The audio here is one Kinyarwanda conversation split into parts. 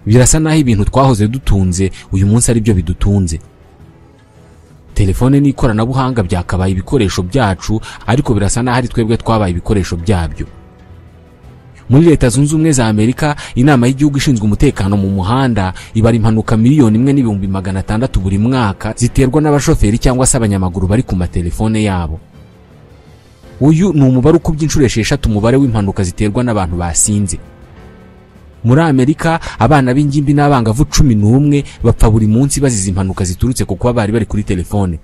Birasa naho ibintu twahoze dutunze uyu munsi ari byo bidutunze. Telefone n'ikoranabuhanga byakabaye ibikoresho byacu, ariko birasa naho ari twebwe twabaye ibikoresho byabyo. Muri Leta Zunze Ubumwe za Amerika, inama y'igihugu ishinzwe umutekano mu muhanda ibara impanuka 1,600,000 buri mwaka ziterwa n'abashoferi cyangwa se abanyamaguru bari ku matelefone yabo. Uyu ni umubare ukubye inshuro 6 umubare w'impanuka ziterwa n'abantu basinze. Muri Amerika, abana b'ingimbi n'abangavu 11 bapfa buri munsi bazize impanuka ziturutse ku kuba bari bari kuri telefone,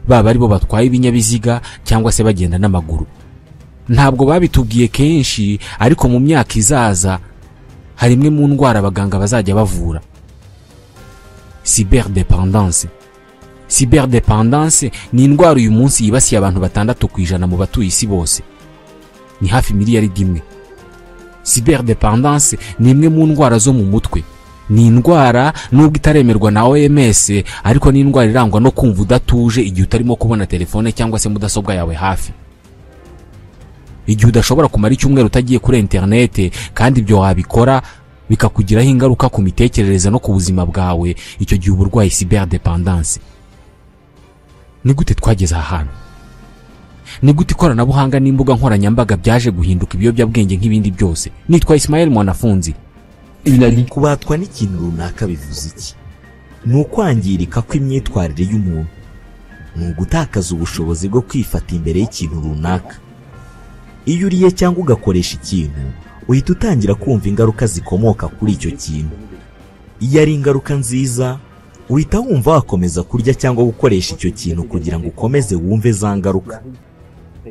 baba aribo batwaye ibinyabiziga cyangwa se bagenda n'amaguru. Ntabwo babitubwiye kenshi, ariko mu myaka izaza hari imwe mu ndwara abaganga bazajya bavura: cyberdependance. Cyberdependance ni indwara uyu munsi yibasiye abantu 6% mu batuye isi bose, ni hafi miliyari 1. Cyberdependance ni imwe mu ndwara zo mu mutwe. Ni indwara nubwo itaremerwa na OMS, ariko ni indwara irangwa no kumva udatuje igihe utarimo kubona telefone cyangwa se mudasobwa yawe hafi. Igihe udashobora kumara icyumweru utagiye kuri interinete, kandi ibyo wabikora bikakugiraho ingaruka ku mitekerereze no ku buzima bwawe, icyo gihe uburwayi cyberdependance. Ni gute twageze aha hantu? Ni gute ikoranabuhanga n'imbuga nkoranyambaga byaje guhinduka ibiyobyabwenge nk'ibindi byose? Nitwa Ismael Mwanafunzi. Kubatwa n'ikintu runaka bivuze iki? Ni ukwangirika kw'imyitwarire y'umuntu, ni ugutakaza ubushobozi bwo kwifata imbere y'ikintu runaka. Iyo uriye cyangwa ugakoresha ikintu, uhita utangira kumva ingaruka zikomoka kuri icyo kintu. Iyo ari ingaruka nziza, uhita wumva wakomeza kurya cyangwa gukoresha icyo kintu kugira ngo ukomeze wumve za ngaruka.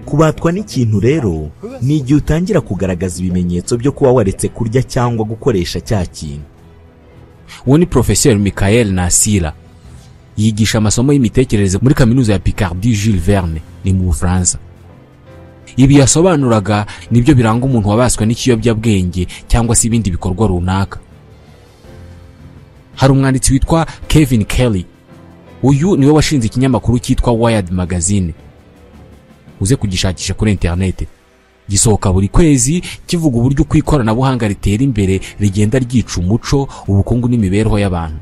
Kubatwa n'ikintu rero ni igihe utangira kugaragaza ibimenyetso byo kuba waretse kurya cyangwa gukoresha cya kintu. Uwo ni Professeur Michael Nasira, yigisha amasomo y'imitekerereze muri kaminuza ya Picardie Jules Verne, ni mu Bufaransa. Ibi yasobanuraga nibyo biranga umuntu wabaswe n'ikiyobyabwenge cyangwa se ibindi bikorwa runaka. Hari umwanditsi witwa Kevin Kelly. Uyu niwe washinze ikinyamakuru cyitwa Wired Magazine. Uze kugishakisha kuri interinete. Gisohoka buri kwezi, kivuga uburyo uko ikoranabuhanga ritera imbere rigenda ryica umuco, ubukungu n'imibereho y'abantu.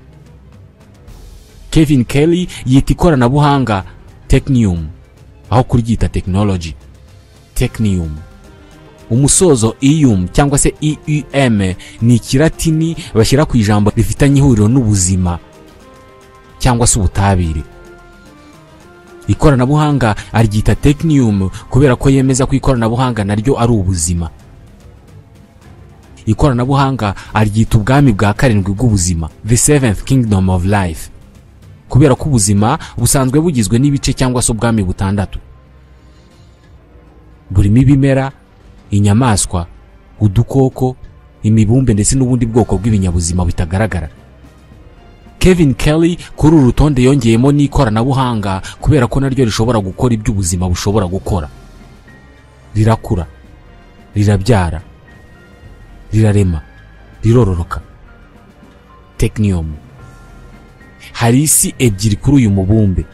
Kevin Kelly yita ikoranabuhanga technium, aho kuryita technology. Technium. Umusozo ium cyangwa se ium ni ikilatini bashyira ku ijambo rifitanye ihuriro n'ubuzima cyangwa se ubutabire. Ikoranabuhanga aryita technium kubera ko yemeza ko ikoranabuhanga naryo ari ubuzima. Ikoranabuhanga aryita ubwami bwa karindwi bw'ubuzima, the seventh kingdom of life, kubera ko ubuzima busanzwe bugizwe n'ibice cyangwa se ubwami butandatu, burimo ibimera, inyamaswa, udukoko, imibumbe ndetse n'ubundi bwoko bw'ibinyabuzima bitagaragara. Kevin Kelly kuri uru rutonde yongeyemo n'ikoranabuhanga kubera ko naryo rishobora gukora ibyo ubuzima bushobora gukora. Rirakura, rirabyara, rirarema, rirororoka. Technium. Hari isi ebyiri kuri uyu mubumbe.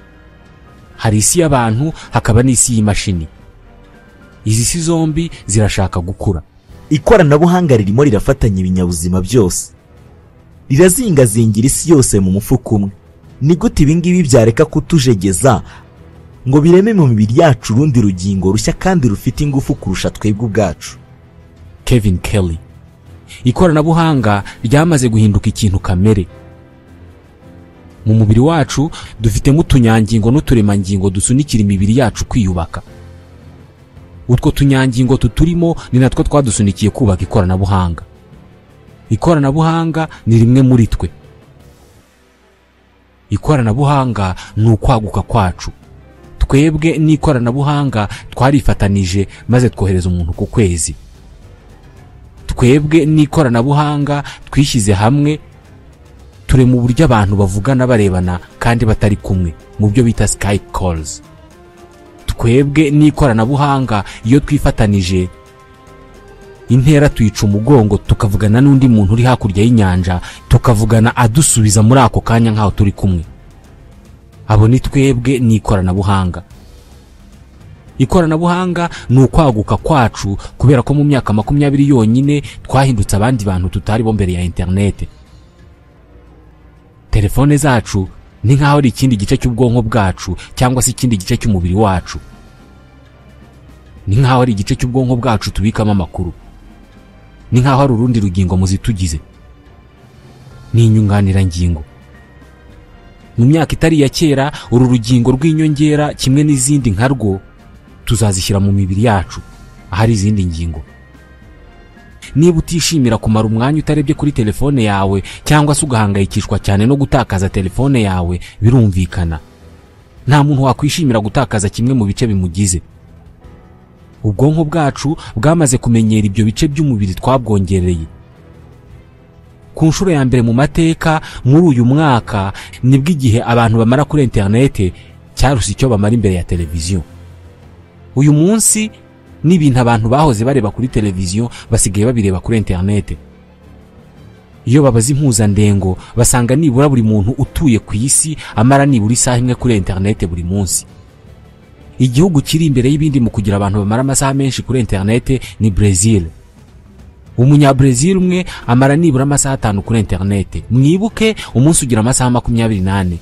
Hari isi y'abantu, hakaba n'isi y'imashini. Izi si zombi zirashaka gukura. Ikoranabuhanga ririmo rirafatanya ibinyabuzima byose, rirazingazingira isi yose mu mufuka umwe. Ni gute ibi ngibi byareka kutujegeza ngo bireme mu mibiri yacu urundi rugingo rushya kandi rufite ingufu kurusha twebwe ubwacu? Kevin Kelly. Ikoranabuhanga ryamaze guhinduka ikintu kamere. Mu mubiri wacu dufitemo utunyangingo n'uturemangingo dusunikira imibiri yacu kwiyubaka. Utwo tunyangingo tuturimo ni natwo twadusunikiye kubaka ikoranabuhanga. Ikoranabuhanga ni rimwe muri twe. Ikoranabuhanga ni ukwaguka kwacu. Twebwe n'ikoranabuhanga twarifatanije maze twohereza umuntu ku kwezi. Twebwe n'ikoranabuhanga twishyize hamwe turema uburyo abantu bavugana barebana kandi batari kumwe, mu byo bita Skype calls. Twebwe n'ikoranabuhanga iyo twifatanije intera tuyica umugongo, tukavugana n'undi muntu uri hakurya y'inyanja, tukavugana adusubiza muri ako kanya nkaho turi kumwe. Abo ni twebwe n'ikoranabuhanga. Ikoranabuhanga ni ukwaguka kwacu, kubera ko mu myaka 20 yonyine twahindutse abandi bantu tutari bo mbere ya interinete. Telefone zacu ni nkaho ari ikindi gice cy'ubwonko bwacu cyangwa se ikindi gice cy'umubiri wacu. Ni nkaho ari igice cy'ubwonko bwacu tubikamo amakuru. Ni nkaho ari urundi rugingo muzitugize. Ni inyunganirangingo. Mu myaka itari ya kera, uru rugingo rw'inyongera kimwe n'izindi nka rwo tuzazishyira mu mibiri yacu ahari izindi ngingo. Niba utishimira kumara umwanya utarebye kuri telefone yawe cyangwa se ugahangayikishwa cyane no gutakaza telefone yawe, birumvikana. Nta muntu wakwishimira gutakaza kimwe mu bice bimugize. Ubwonko bwacu bwamaze kumenyera ibyo bice by'umubiri twabwongereye. Ku nshuro ya mbere mu mateka muri uyu mwaka nibwo igihe abantu bamara kuri interinete cyaruse icyo bamara imbere ya televiziyo. Uyu munsi n'ibintu abantu bahoze bareba kuri televiziyo basigaye babireba kuri interinete. Iyo babaza impuzandengo basanga nibura buri muntu utuye ku isi amara nibura isaha imwe kuri interinete buri munsi. Igihugu kiri imbere y'ibindi mu kugira abantu bamara amasaha menshi kuri interinete ni Brazil. Umunya-Brazil umwe amara nibura amasaha 5 kuri interinete. Mwibuke umunsi ugira amasaha 24.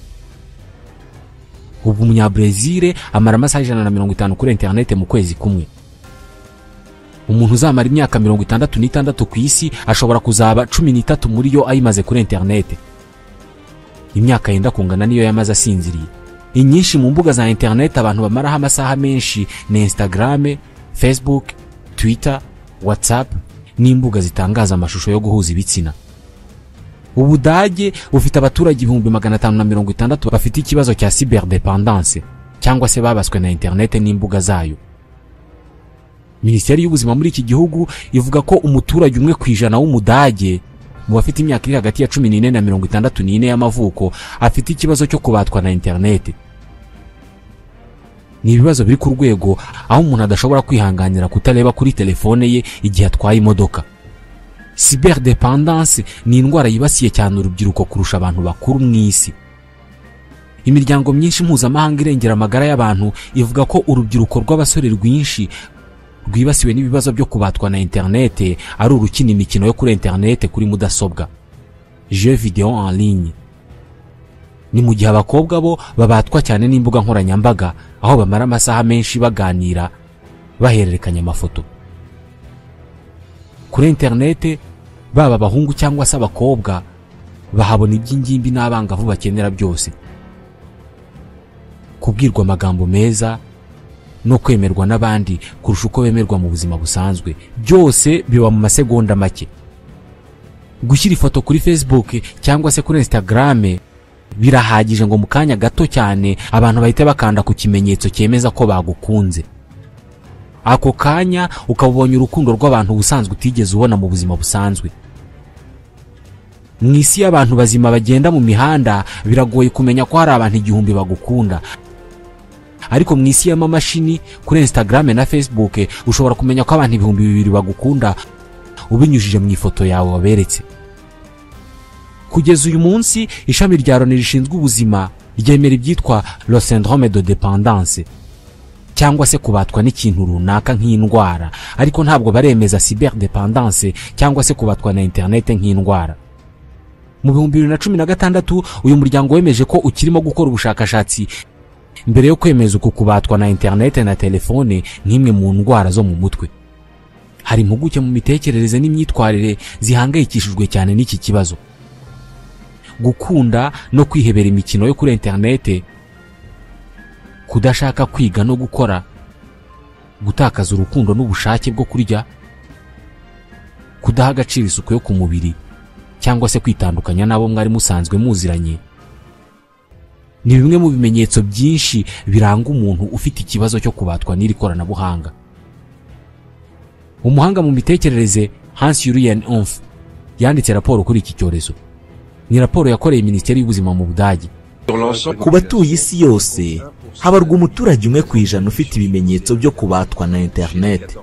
Ubu umunya-Brazil amara amasaha 150 kuri interinete mu kwezi kumwe. Umuntu uzamara imyaka 66 ku isi ashobora kuzaba 13 muri yo ayimaze kuri interinete. Imyaka yenda kungana niyo yamaze asinziriye. Inyinshi mu mbuga za interinete abantu bamaraho amasaha menshi ni Instagram, Facebook, Twitter, WhatsApp n'imbuga zitangaza amashusho yo guhuza ibitsina. Ubudage bufite abaturage 560,000 bafite ikibazo cya cyberdependance cyangwa se babaswe na interinete n'imbuga zayo. Minisiteri y'ubuzima muri iki gihugu ivuga ko umuturage 1 ku 100 w'Umudage mu bafite imyaka iri hagati ya 14 na 64 y'amavuko afite ikibazo cyo kubatwa na interinete. Ni ibibazo biri ku rwego aho umuntu adashobora kwihanganira kutareba kuri telefone ye igihe atwaye imodoka. Cyberdependance ni indwara yibasiye cyane urubyiruko kurusha abantu bakuru mu isi. Imiryango myinshi mpuzamahanga irengera amagara y'abantu ivuga ko urubyiruko rw'abasore rwinshi rwibasiwe n'ibibazo byo kubatwa na interinete ari urukina imikino yo kuri interinete kuri mudasobwa, jeux vidéo en ligne. Ni mu gihe abakobwa bo babatwa cyane n'imbuga nkoranyambaga aho bamara amasaha menshi baganira bahererekanya amafoto. Kuri interinete baba abahungu cyangwa se abakobwa bahabona iby'ingimbi n'abangavu bakenera byose. Kubwirwa amagambo meza no kwemerwa n'abandi kurusha uko bemerwa mu buzima busanzwe, byose biba mu masegonda make. Gushyira ifoto kuri Facebook cyangwa se kuri Instagram birahagije ngo mu kanya gato cyane abantu bahite bakanda ku kimenyetso cyemeza ko bagukunze. Ako kanya ukabonye urukundo rw'abantu ubusanzwe utigeze ubona mu buzima busanzwe. Mu isi y'abantu bazima bagenda mu mihanda biragoye kumenya ko hari abantu 1000 bagukunda. Ariko mu isi y'amamashini kuri Instagram na Facebook ushobora kumenya ko abantu 2000 bagukunda ubinyujije mu ifoto yawe waberetse. Kugeza uyu munsi ishami rya Loni rishinzwe ubuzima ryemera ibyitwa le syndrome de dépendance cyangwa se kubatwa n'ikintu runaka nk'indwara, ariko ntabwo baremeza cyberdependance cyangwa se kubatwa na internet nk'indwara. Mu 2016 uyu muryango wemeje ko ukirimo gukora ubushakashatsi mbere yo kwemeza uku kubatwa na internet na telefone nk'imwe mu ndwara zo mu mutwe. Hari impuguke mu mitekerereze n'imyitwarire zihangayikishijwe cyane n'iki kibazo. Gukunda no kwihebera imikino yo kuri internet, kudashaka kwiga no gukora, gutakaza urukundo n'ubushake bwo kurya, kudaha agaciro isuku yo ku mubiri cyangwa se kwitandukanya n'abo mwari musanzwe muziranye, ni bimwe mu bimenyetso byinshi biranga umuntu ufite ikibazo cyo kubatwa n'iri koranabuhanga. Umuhanga mu mitekerereze Hans Julian Onf yanditse raporo kuri iki cyorezo. Ni raporo yakoreye Minisiteri y'Ubuzima mu Budage. Ku batuye isi yose habarwa umuturage 1 ku 100 ufite ibimenyetso byo kubatwa na internet.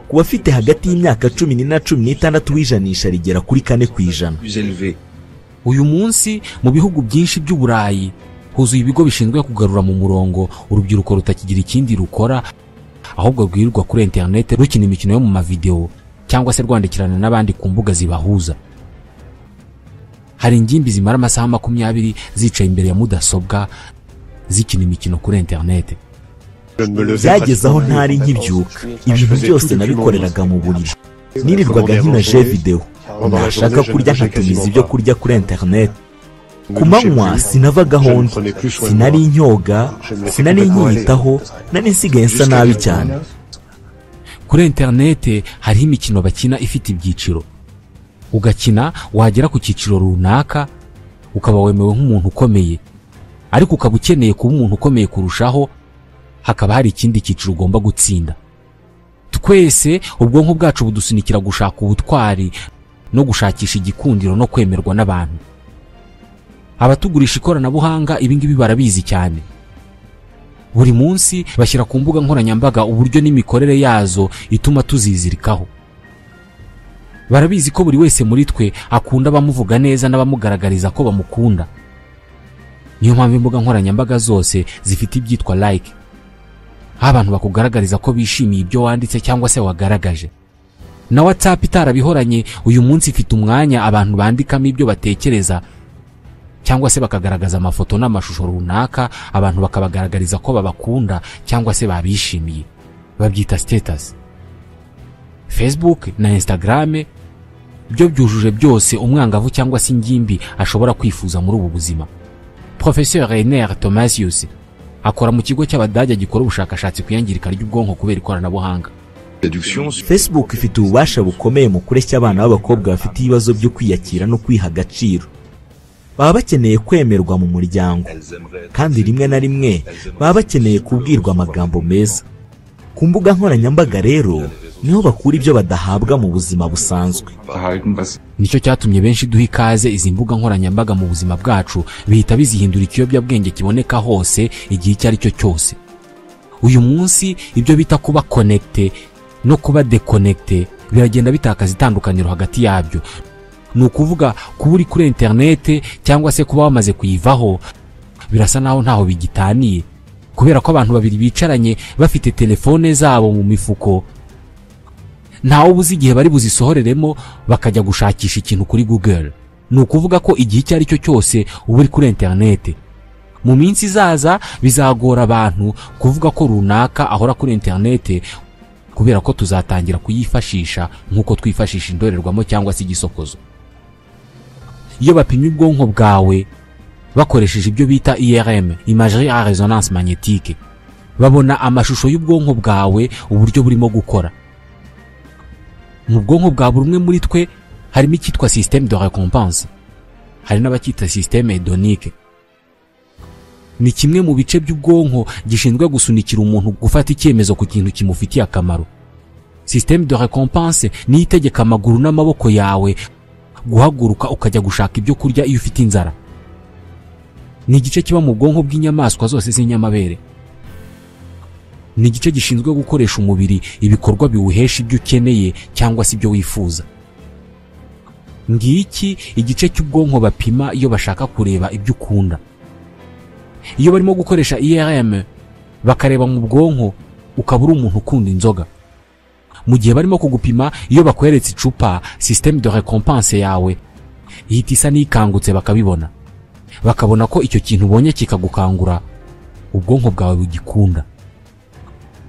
Ku bafite hagati y'imyaka 14 na 16 w'ijanisha rigera kuri 4 ku 100. Uyu munsi mu bihugu byinshi by'Uburayi Huzuye ibigo bishinzwe kugarura mu murongo urubyiruko rutakigira ikindi rukora, ahubwo rwirirwa kuri interineti rukina imikino yo mu mavideo cyangwa se rwandikirana n'abandi ku mbuga zibahuza. Hari ingimbi zimara amasaha 20 zicaye imbere ya mudasobwa zikina imikino kuri interineti. Byageze aho ntari nkibyuka, ibintu byose nabikoreraga mu buriri. Nirirwaga nkina jeux vidéo, nashaka kurya nkatumiza ibyo kurya kuri interineti. Ku manywa sinavaga aho ndi, sinari nyoga, sinari nkiyitaho, nari nsigaye nsa nabi cyane. Kuri interineti hariho imikino bakina ifite ibyiciro. Ugakina wagera ku cyiciro runaka ukaba wemewe nk'umuntu ukomeye, ariko ukaba ukeneye kuba umuntu ukomeye kurushaho, hakaba hari ikindi cyiciro ugomba gutsinda. Twese ubwonko bwacu budusunikira gushaka ubutwari no gushakisha igikundiro no kwemerwa n'abantu. Abatugurisha ikoranabuhanga ibi ngibi barabizi cyane. Buri munsi bashyira ku mbuga nkoranyambaga uburyo n'imikorere yazo ituma tuzizirikaho. Barabizi ko buri wese muri twe akunda abamuvuga neza n'abamugaragariza ko bamukunda. Niyo mpamvu imbuga nkoranyambaga zose zifite ibyitwa like, aho abantu bakugaragariza ko bishimiye ibyo wanditse cyangwa se wagaragaje. Na WhatsApp itarabihoranye, uyu munsi ifite umwanya abantu bandikamo ibyo batekereza cyangwa se bakagaragaza amafoto n'amashusho runaka, abantu bakabagaragariza ko babakunda cyangwa se babishimiye. Babyita status. Facebook na Instagram byo byujuje byose umwangavu cyangwa se ingimbi ashobora kwifuza muri ubu buzima. Professeur Reiner Thomasius akora mu kigo cy'Abadage gikora ubushakashatsi ku iyangirika ry'ubwonko kubera ikoranabuhanga. Facebook ifite ububasha bukomeye mu kureshya abana b'abakobwa bafite ibibazo byo kwiyakira no kwiha agaciro. Baba bakeneye kwemerwa mu muryango, kandi rimwe na rimwe baba bakeneye kubwirwa amagambo meza. Ku mbuga nkoranyambaga rero niho bakura ibyo badahabwa mu buzima busanzwe. Nicyo cyatumye benshi duha ikaze izi mbuga nkoranyambaga mu buzima bwacu, bihita bizihindura ikiyobyabwenge kiboneka hose igihe icyo ari cyo cyose. Uyu munsi ibyo bita kuba connecté no kuba déconnecté biragenda bitakaza itandukaniro hagati yabyo. Ni ukuvuga kuba uri kuri interineti cyangwa se kuba wamaze kuyivaho birasa naho ntaho bigitaniye, kubera ko abantu babiri bicaranye bafite telefone zabo mu mifuko, ntawe ubuze igihe bari buzisohoreremo bakajya gushakisha ikintu kuri Google. Ni ukuvuga ko igihe icyo ari cyo cyose uba uri kuri interineti. Mu minsi izaza bizagora abantu kuvuga ko runaka ahora kuri interineti, kubera ko tuzatangira kuyifashisha nk'uko twifashisha indorerwamo cyangwa se igisokozo. Iyo bapimye ubwonko bwawe bakoresheje ibyo bita IRM, imagerie à résonance magnétique, babona amashusho y'ubwonko bwawe uburyo burimo gukora. Mu bwonko bwa buri umwe muri twe harimo icyitwa système de récompense, hari n'abacyita système hédonique. Ni kimwe mu bice by'ubwonko gishinzwe gusunikira umuntu gufata icyemezo ku kintu kimufitiye akamaro. Système de récompense ni itegeka amaguru n'amaboko yawe guhaguruka ukajya gushaka ibyo kurya iyo ufite inzara. Ni igice kiba mu bwonko bw'inyamaswa zose z'inyamabere. Ni igice gishinzwe gukoresha umubiri ibikorwa biwuhesha ibyo ukeneye cyangwa se ibyo wifuza. Ngiki igice cy'ubwonko bapima iyo bashaka kureba ibyo ukunda. Iyo barimo gukoresha IRM bakareba mu bwonko ukaba uri umuntu ukunda inzoga. Mu gihe barimo kugupima, iyo bakweretse icupa, système de récompense yawe ihita isa n'ikangutse, bakabibona, bakabona ko icyo kintu ubonye kikagukangura, ubwonko bwawe bugikunda.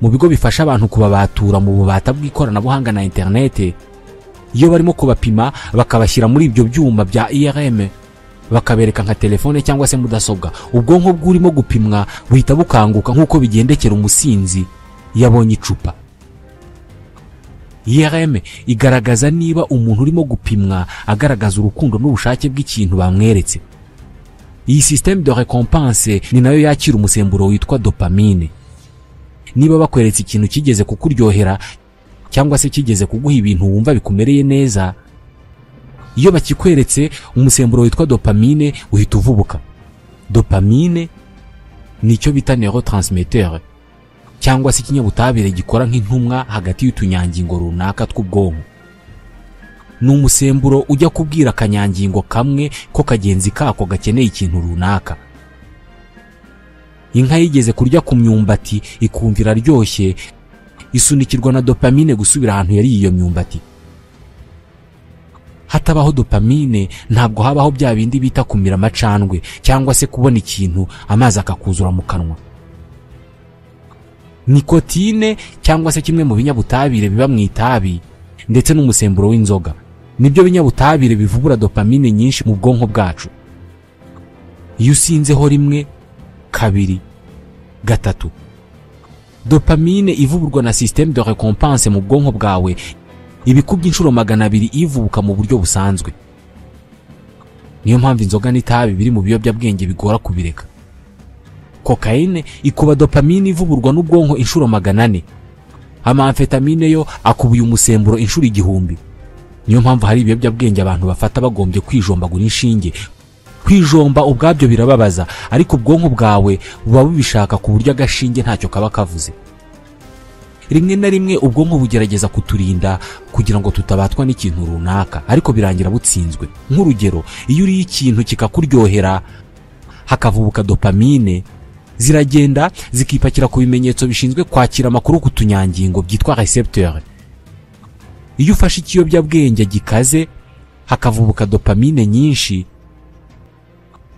Mu bigo bifasha abantu kubabatura mu bubata bw'ikoranabuhanga na interineti, iyo barimo kubapima bakabashyira muri ibyo byuma bya IRM, bakabereka nka telefone cyangwa se mudasobwa, ubwonko bw'urimo gupimwa buhita bukanguka nk'uko bigendekera umusinzi yabonye icupa. IRM igaragaza niba umuntu urimo gupimwa agaragaza urukundo n'ubushake bw'ikintu bamweretse. Iyi système de récompense ni nayo yakira umusemburo witwa dopamine. Niba bakweretse ikintu kigeze kukuryohera cyangwa se kigeze kuguha ibintu wumva bikumereye neza, iyo bakikweretse umusemburo witwa dopamine uhita uvubuka. Dopamine ni icyo bita neurotransmetteur cyangwa se ikinyabutabire gikora nk'intumwa hagati y'utunyangingo runaka tw'ubwonko. Ni umusemburo ujya kubwira akanyangingo kamwe ko kagenzi kako gakeneye ikintu runaka. Inka yigeze kurya ku myumbati ikumva iraryoshye, isunikirwa na dopamine gusubira ahantu yari iyo myumbati. Hatabaho dopamine ntabwo habaho bya bindi bita kumira amacandwe cyangwa se kubona ikintu amazi akakuzura mu kanwa. Nikotine cyangwa se kimwe mu binyabutabire biba mu itabi ndetse n'umusemburo w'inzoga nibyo binyabutabire bivubura dopamine nyinshi mu bwonko bwacu. Iyo usinzeho rimwe, kabiri, gatatu, dopamine ivuburwa na système de récompense mu bwonko bwawe ibikubye inshuro 200 ivubuka mu buryo busanzwe. Niyo mpamvu inzoga n'itabi biri mu biyobyabwenge bigora kubireka. Cocaine ikuba dopamine ivuburwa n'ubwonko inshuro 400. Amamfetamine yo akubuye umusemburo inshuro 1000. Niyo mpamvu hari ibiyobyabwenge abantu bafata bagombye kwijombagura inshinge. Kwijomba ubwabyo birababaza, ariko ubwonko bwawe buba bubishaka ku buryo agashinge ntacyo kaba kavuze. Rimwe na rimwe ubwonko bugerageza kuturinda kugira ngo tutabatwa n'ikintu runaka, ariko birangira butsinzwe. Nk'urugero, iyo uriye ikintu kikakuryohera hakavubuka dopamine, ziragenda zikipakira ku bimenyetso bishinzwe kwakira amakuru ku tunyangingo byitwa recepteur. Iyo ufashe ikiyobyabwenge gikaze hakavubuka dopamine nyinshi,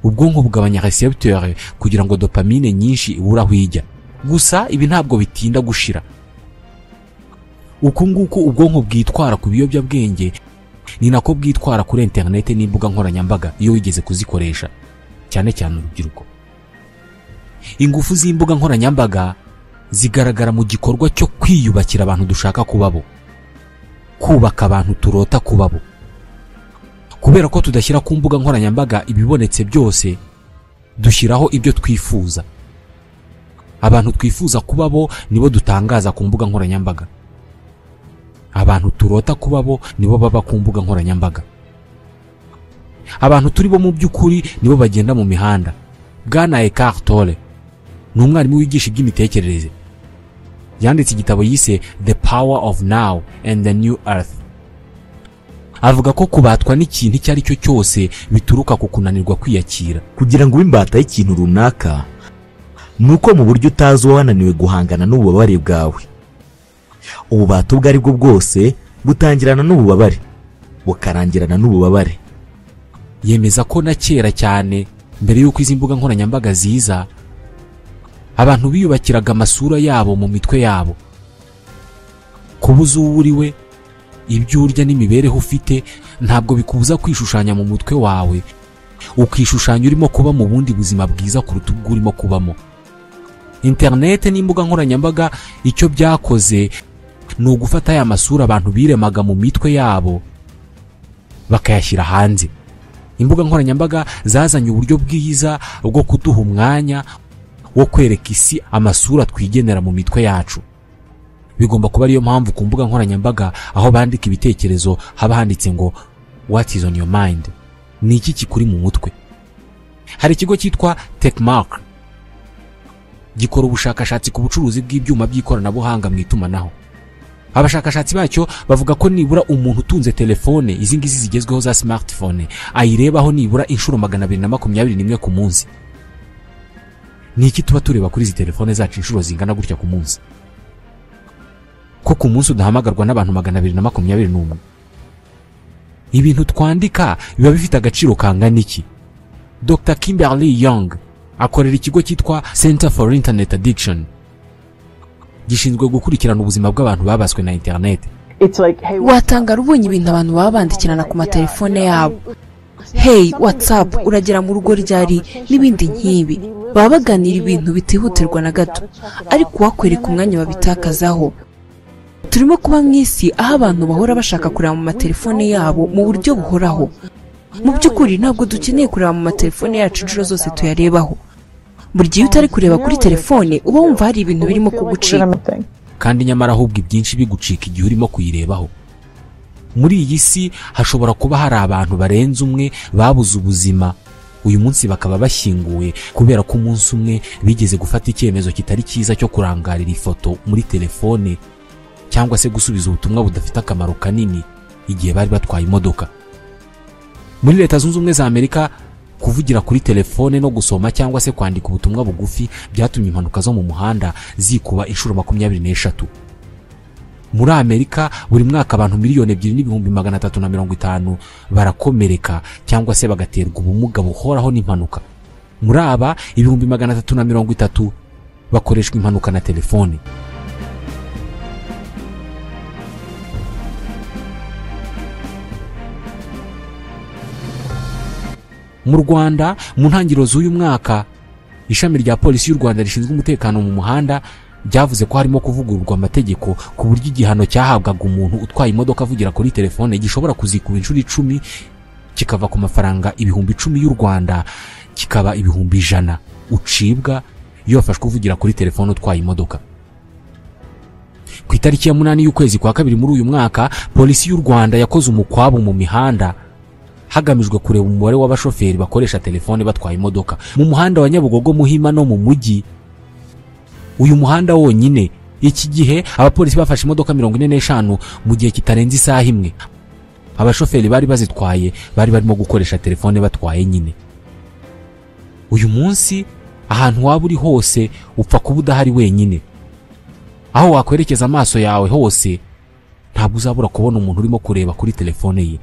ubwonko bugabanya recepteur kugira ngo dopamine nyinshi ibure aho ijya. Gusa ibi ntabwo bitinda gushira. Uku nguku ubwonko bwitwara ku biyobyabwenge ni nako bwitwara kuri internet n'imbuga nkoranyambaga iyo wigeze kuzikoresha, cyane cyane urubyiruko. Ingufu z'imbuga nkoranyambaga zigaragara mu gikorwa cyo kwiyubakira abantu dushaka kubabo, kubaka abantu turota kubabo. Kubera ko tudashyira ku mbuga nkoranyambaga ibibonetse byose, dushyiraho ibyo twifuza. Abantu twifuza kubabo nibo dutangaza ku mbuga nkoranyambaga. Abantu turota kubabo nibo baba ku mbuga nkoranyambaga. Abantu turi bo mu by'ukuri nibo bagenda mu mihanda. Bwana Eckhart Tolle ni umwarimu wigisha iby'imitekerereze. Yanditse igitabo yise The Power of Now and the New Earth. Avuga ko kubatwa n'ikintu icyo ari cyo cyose bituruka ku kunanirwa kwiyakira. Kugira ngo ube imbata y'ikintu runaka nuko mu buryo utazi wananiwe guhangana n'ububabare bwawe. Ububata ubwo ari bwo bwose butangirana n'ububabare, bukarangirana n'ububabare. Yemeza ko na kera cyane mbere y'uko izi mbuga nkoranyambaga ziza, abantu biyubakiraga amasura yabo mu mitwe yabo. Kubuza uwo uri we, ibyo urya n'imibereho ufite ntabwo bikubuza kwishushanya mu mutwe wawe, ukishushanya urimo kuba mu bundi buzima bwiza kuruta ubwo urimo kubamo. Internet n'imbuga nkoranyambaga icyo byakoze ni ugufata aya masura abantu biremaga mu mitwe yabo bakayashyira hanze. Imbuga nkoranyambaga zazanye uburyo bwiza bwo kuduha umwanya wo kwereka isi amasura twigenera mu mitwe yacu. Bigomba kuba ariyo mpamvu ku mbuga nkoranyambaga aho bandika ibitekerezo haba handitse ngo what is on your mind, ni iki kikuri mu mutwe. Hari ikigo cyitwa Techmark gikora ubushakashatsi ku bucuruzi bw'ibyuma by'ikoranabuhanga mu itumanaho. Abashakashatsi bacyo bavuga ko nibura umuntu utunze telefone izi ngizi zigezweho za smartphone ayirebaho nibura inshuro 221 ku munsi. Ni iki tuba tureba kuri izi telefone zacu inshuro zingana gutya ku munsi? Ko ku munsi udahamagarwa n'abantu 221. Ibintu twandika biba bifite agaciro kangana iki? Dr. Kimberly Young akorera ikigo cyitwa Center for Internet Addiction gishinzwe gukurikirana ubuzima bw'abantu babaswe na internet. Watangara ubonye ibintu abantu baba bandikirana ku matelefone yabo. Hey, WhatsApp, uragera mu rugo ryari n'ibindi nk'ibi. Baba baganira ibintu bitihutirwa na gato, ariko wakwereka umwanya babitakazaho. Turimo kuba mu isi aho abantu bahora bashaka kureba mu matelefone yabo mu buryo buhoraho. Mu by'ukuri ntabwo dukeneye kureba mu matelefone yacu inshuro zose tuyarebaho. Buri gihe utari kureba kuri telefone uba wumva hari ibintu birimo kugucika. Kandi nyamara ahubwo ibyinshi bigucika igihe urimo kuyirebaho. Muri iyi si hashobora kuba hari abantu barenze umwe babuze ubuzima uyu munsi bakaba bashyinguwe kubera ko umunsi umwe bigeze gufata icyemezo kitari cyiza cyo kurangarira ifoto muri telefone cyangwa se gusubiza ubutumwa budafite akamaro kanini igihe bari batwaye imodoka. Muri Leta Zunze Ubumwe za Amerika Kuvugira kuri telefone no gusoma cyangwa se kwandika ubutumwa bugufi byatumye impanuka zo mu muhanda zikuba inshuro 23. Muri Amerika buri mwaka abantu 2,350,000 barakomereka cyangwa se bagaterwa ubumuga buhoraho n'impanuka. Muri aba 330,000 bakoreshwa impanuka na telefone. Mu Rwanda mu ntangiriro z'uyu mwaka, ishami rya polisi y'u Rwanda rishinzwe umutekano mu muhanda ryavuze ko harimo kuvugururwa amategeko ku buryo igihano cyahabwaga umuntu utwaye imodoka avugira kuri telefone gishobora kuzikuba inshuro 10, kikava ku mafaranga 10,000 y'u Rwanda kikaba 100,000 ucibwa iyo wafashwe uvugira kuri telefone utwaye imodoka. Ku itariki ya 8 y'ukwezi kwa 2 muri uyu mwaka, polisi y'u Rwanda yakoze umukwabu mu mihanda hagamijwe kureba umubare w'abashoferi bakoresha telefone batwaye imodoka mu muhanda wa Nyabugogo, Muhima no mu mujyi. Uyu muhanda wonyine iki gihe abapolisi bafashe imodoka 45 mu gihe kitarenze isaha imwe. Abashoferi bari bazitwaye bari barimo gukoresha telefone batwaye nyine. Uyu munsi ahantu waba uri hose upfa kuba udahari wenyine. Aho wakwerekeza amaso yawe hose ntabwo uzabura kubona umuntu urimo kureba kuri telefone ye.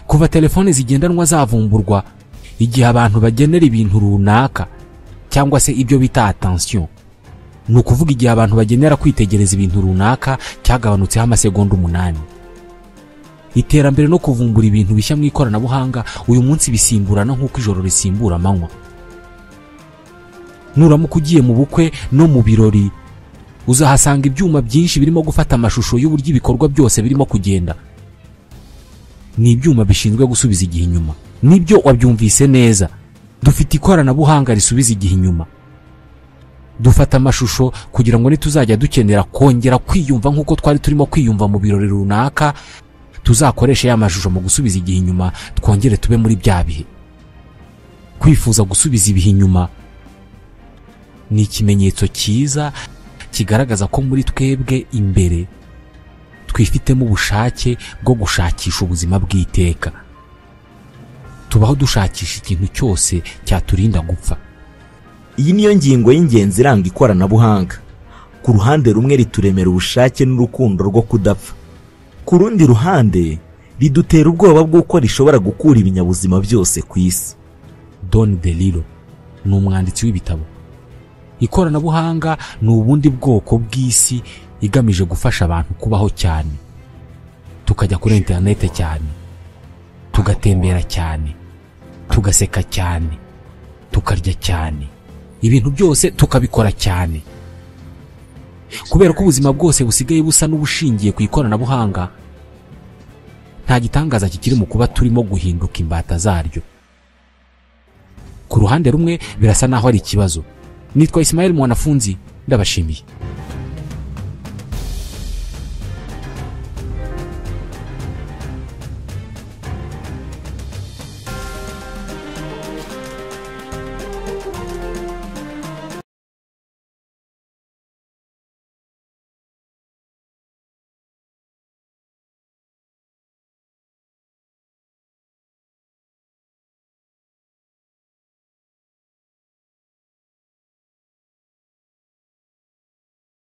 Kuva telefone zigendanwa zavumburwa, igihe abantu bagenera ibintu runaka cyangwa se ibyo bita attention, ni ukuvuga igihe abantu bagenera kwitegereza ibintu runaka, cyagabanutseho amasegonda 8. Iterambere no kuvumbura ibintu bishya mu ikoranabuhanga uyu munsi bisimburana nk'uko ijoro risimbura amanywa. Nuramuka ugiye mu bukwe no mu birori, uzahasanga ibyuma byinshi birimo gufata amashusho y'uburyo ibikorwa byose birimo kugenda. Ni ibyuma bishinzwe gusubiza igihe inyuma. Nibyo wabyumvise neza, dufite ikoranabuhanga risubiza igihe inyuma. Dufata amashusho kugira ngo nituzajya dukenera kongera kwiyumva nk'uko twari turimo kwiyumva mu birori runaka, tuzakoresha ya mashusho mu gusubiza igihe inyuma, twongere tube muri bya bihe. Kwifuza gusubiza ibihe inyuma ni ikimenyetso cyiza kigaragaza ko muri twebwe imbere twifitemo ubushake bwo gushakisha ubuzima bw'iteka. Tubaho dushakisha ikintu cyose cyaturinda gupfa. Iyi niyo ngingo y'ingenzi iranga ikoranabuhanga. Ku ruhande rumwe rituremera ubushake n'urukundo rwo kudapfa, ku rundi ruhande ridutera ubwoba bw'uko rishobora gukura ibinyabuzima byose ku isi. Don DeLillo ni umwanditsi w'ibitabo. Ikoranabuhanga ni ubundi bwoko bw'isi igamije gufasha abantu kubaho cyane. Tukajya kuri interinete cyane, tugatembera cyane, tugaseka cyane, tukarya cyane, ibintu byose tukabikora cyane. Kubera ko ubuzima bwose busigaye busa n'ubushingiye ku ikoranabuhanga, nta gitangaza kikiri mu kuba turimo guhinduka imbata zaryo. Ku ruhande rumwe birasa naho ari ikibazo. Nitwa Ismael Mwanafunzi, ndabashimiye.